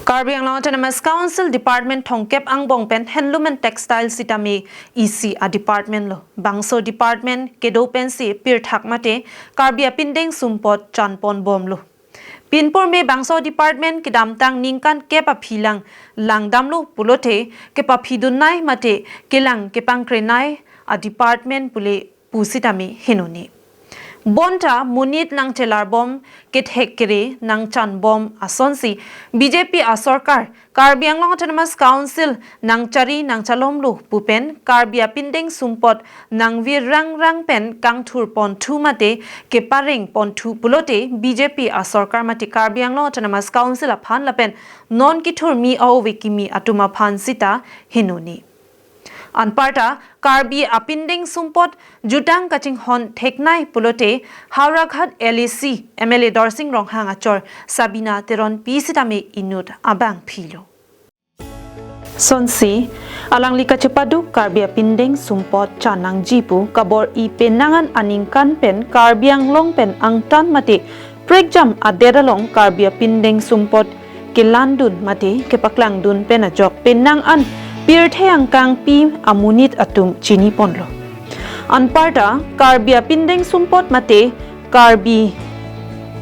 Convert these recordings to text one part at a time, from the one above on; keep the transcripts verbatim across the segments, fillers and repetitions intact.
Karbi Anglong Autonomous Council Department thomkep angbong pen Handloom and Textile sitame isi a-department lo. Bangso department kedo pensi pirthak mate Karbi apindeng sumpot chanponbomlo. Pinpur me bangso department kedamtang ningkan kep aphi lang langdamlo pulote kepaphidun nai mate kelang kepangkre nai a-department pule pusitame henone. Bonta monit nangchelarbom, kethek kere nangchanbom asonsi B J P asorkar Karbi Anglong Autonomous Council nangchari nangchalomlo pu pen Karbi apindeng sumpot nangvir rangrang pen kangthurponthu mate keparengponthu pulote B J P asorkar mate Karbi Anglong Autonomous Council aphan lapen non kethurmi a-ove kimi atum aphan sita henone. Anparta Karbi apindeng sumpot jutang kachinghon theknai pulote Howraghat L A C M L A Dorsing Ronghang achor Sabina Teronpi sitame inut abangphilo. Sonsi alangli kachepaduk Karbi apindeng sumpot chanangji pu kabor-i penang an aningkan pen Karbi Anglong pen angtan mate prekjam adet along Karbi apindeng sumpot kelandun mate kepaklangdun pen ajok penang an pirthe angkangpi amonit atum chiniponlo. Anparta Karbi apindeng sumpot mate Karbi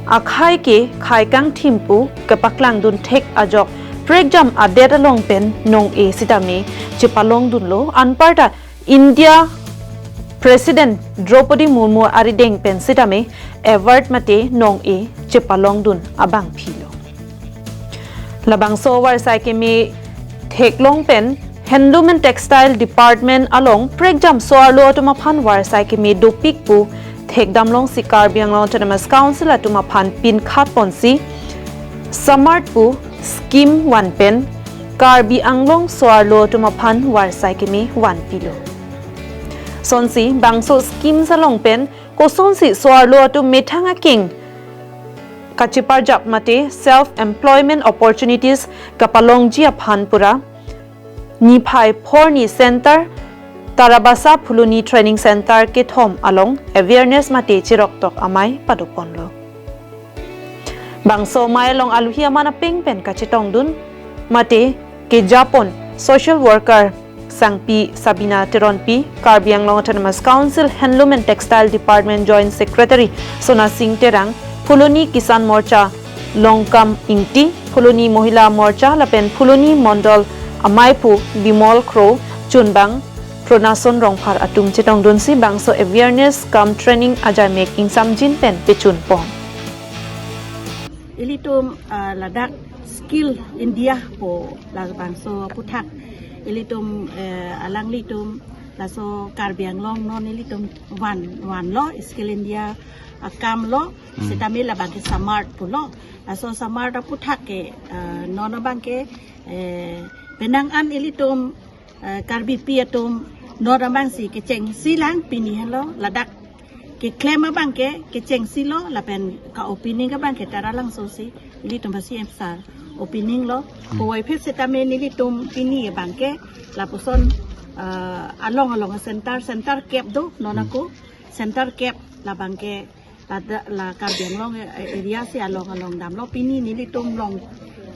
akhei ke khei kangthim pu kepaklangdun thek ajok prekjam adet along pen nong-e sitame chepalongdunlo. Anparta India President Draupadi Murmu arideng pen sitame award mate nong-e chepalongdun abangphilo. Labangso varsai keme theklong pen Handloom and Textile Department along prekjam so-arlo atum aphan varsai keme dopik pu thekdamlongsi Karbi Anglong Autonomous Council atum aphan pinkhatponsi Samart pu scheme van pen Karbi Anglong so-arlo atum aphan varsai keme vanpilo. Sonsi bangso scheme along pen kosonsi so-arlo atum methang akeng kacheparjap mate self employment opportunities kapalongji aphan pura niphai phor ni center Tarabasa Phuloni Training Center kethom along awareness mate cheroktok amei padoponlo. Bangso amei along aluhi aman apeng pen kachetongdun mate kejapon social worker Sangpi Sabina Teronpi, Karbi Anglong Autonomous Council Handloom and Textile Department Joint Secretary Sona Sing Terang, Phuloni Kisan Morcha Longkam Ingti, Phuloni Mohila Morcha lapen Phuloni Mondol ameiphu Bimol Kro, chunbang Pronason Rongphar atum chetongdunsi bangso awareness cum training ajaimek ingsamjin pen pechunpon. Ilitum, ah, ladak Skill India pu labangso aputhak ilitum, eh, alanglitum laso Karbi Anglong non ilitum van, vanlo Skill India akam lo. Hmm. Sitame labang ke Samart pulo. Laso Samart aputhak ke, eh, non abang ke, eh, penang an ilitum, eh, Karbipi atum non abangsi kechengsi lang pini henlo ladak keklem abang ke kechengsi lo lapen ka-opening abang ke Taralangso si ilitum ba C M sir opening lo. Hmm. Puvoiphit sitame nelitum pini abang ke lapuson, eh, along along center, center kep do non ako, center kep labang ke lada, la Karbi Anglong, eh, area si along along damlo pini nelitum long,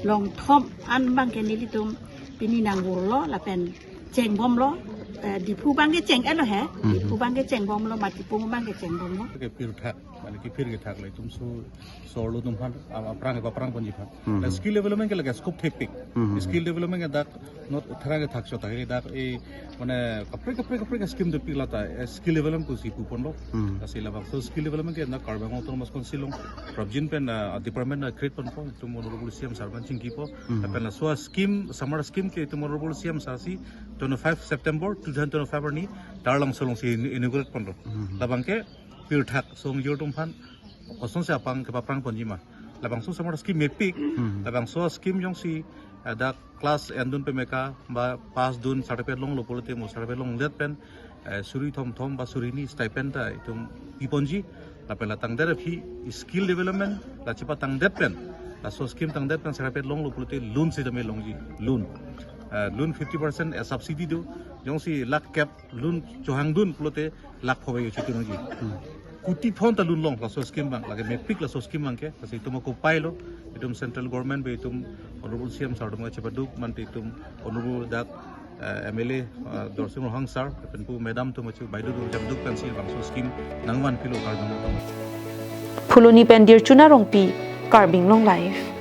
longthom an abang ke nelitum pini nangvurlo lapen chengbomlo, eh, Diphu abang ke cheng-etlo he, hmm, Diphu abang ke chengbomlo, Matipung abang ke chengbomlo. Ke pirthak, mane ke pir kethak le itum so, so-arlo atum aphan, a-, aphrang, aphrangponji aphan. Hmm. La skill development ke lake scope thekpik. Hmm. Skill development ke dak not tharang kethak chot ke dak e mane kaprek kaprek kaprek scheme dopik lata, eh, skill development pusi puponlo. Hmm. Lasi labangso skill development ke na Karbi Anglong Autonomous Council along prapjin pen, ah, department na create ponpo, itum honorable C M sir aphan chingkipo. Hmm. Lapen laso scheme, Samart scheme ke itum honorable C M sir si twenty-five September two thousand twenty-five arni Taralangso alongsi inaugurate ponlo. Hmm. Labang ke pirthak so-arlo atum aphan kosonsi apang kepaphrangponji ma. Labangso Samart scheme mepik, hmm, labangso scheme jongsi, eh, dak class endun pemeka ba pass dun certificate longlo pulote mo certificate longdet pen, eh, suri thomthom ba suri hini stipend ta itum piponji, lapen la tangdet aphi skill development la chepatangdet pen, laso scheme tangdet pen certificate longlo pulote loan sitame longji, loan. Eh, loan fifty percent, eh, subsidy do, jongsi lakh kep loan chohangdun pulote lakh pho bai chitu nangji. Hmm. Kuti phon ta lunlong laso scheme abang, lake mepik laso scheme abangke, lasi itum ako pailo, itum central government pen itum honorable C M sir atum kachepaduk, mate itum honorable dak eh, M L A eh, Dorsing Ronghang sir, lapen pu madam atum kache, baideo atum kachepaduk pensi labangso scheme nangvanpilo Karbi Anglong atum. Phuloni pen Dirchuna Rongpi, Karbi Anglong Live.